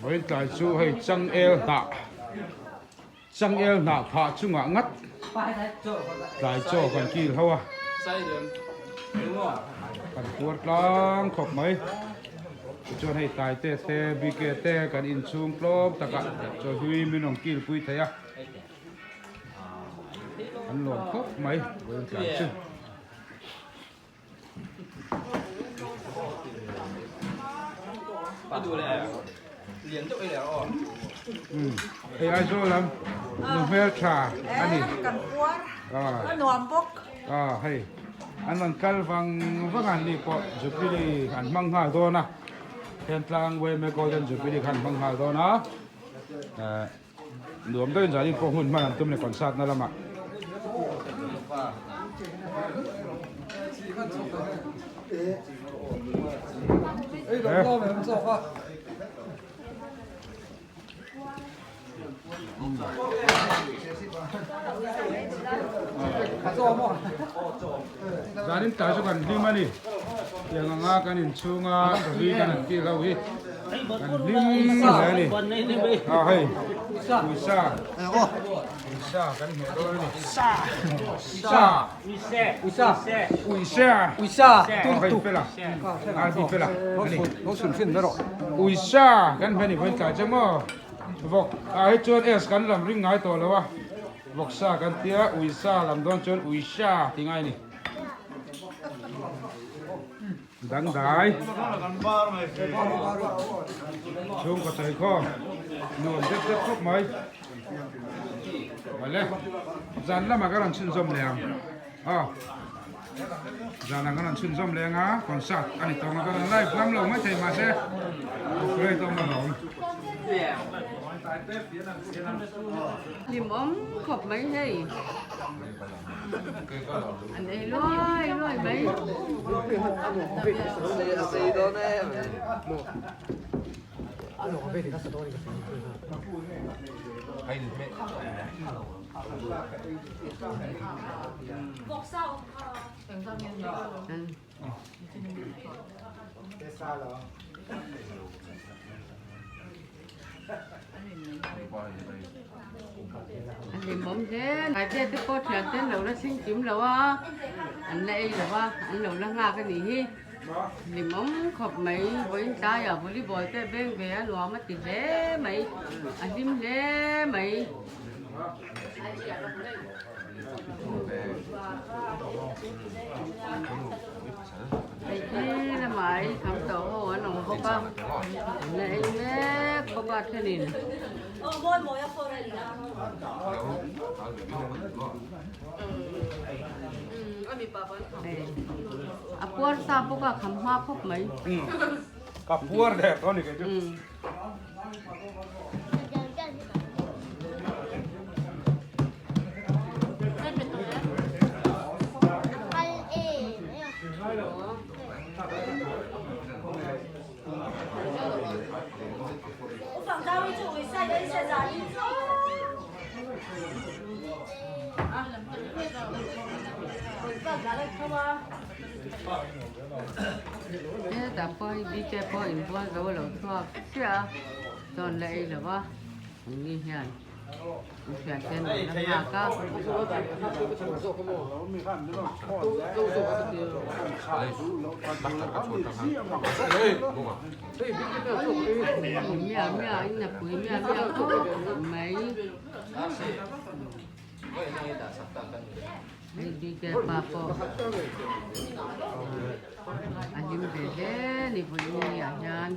Vawiin tlai chu hei changel hnah changel hnah phah chungah ngat tlai chaw kan kil ho a kan puar tlang khawp mai tichuan hei taite te BK te kan inchhung tlawm takah chaw hlui min rawn kil pui thei a an lawm khawp mai vawiin tlai chu. Hei Aizawl lam nu hmel tha a ni. Kan puar a nuam bawk. Hei an rawn kal vang vang a ni pawh Jubilee an hmang nghal dawn a. Thentlang YMA Golden Jubilee kha an hmang nghal dawn a. Nuam deuhin zanin pawh hmun hman an tum leh concert na lamah. Zanin tlai chu kan hlim a ni. Tiang anga kan inchhunga hlui kan han tih ho hi kan hlim hle a ni. A hei uisa uisa kan hmeh dawn a ni. Sa uisa uisa uisa hei fela RB fela a ni. Uisa kan hmeh ni vawiin tlai chu maw vawk ah hi chuan S kan lam ring ngai tawh lo a. Vawksa kan tia uisa lam dawn chuan uisa tih ngai a ni. Dangdai chhungkaw chawi khawm nuam deuh deuh khawp mai. Awle zan lamah ka rawn chhunzawm leh ang aw. Zan ah ka rawn chhunzawm leh ang a concert a ni tawng a ka rawn live ngam lo maithei mahse operate awm alawm. Hlim awm khawp mai hei. An ei luai luai mai. A hlimawm hle. Hnaite te pawh thian te an lo la thleng kim lo a, an la ei lo va, an lo la nghak a nih hi. Hlimawm khawp mai, vawiin tlaiah volleyball te beng ve a nuam a ti hle mai, a hlim hle mai. Hei khi lamah ei kham tawh ho an awm bawk a, an la ei mek bawk a thenin. A puar sa bawk a kham hma khawp mai. Ka puar der dawn ni kei chu. Hetah pawh hi BK pawh inbual zo a lo chhuak chiah a, chawn la ei lo va, an ni hian an thian te an lo la nghak a. Miah miah in a pui miah miah khawp mai. Hei BK pa pawh a hlim ve hle ni vawiin ah hian.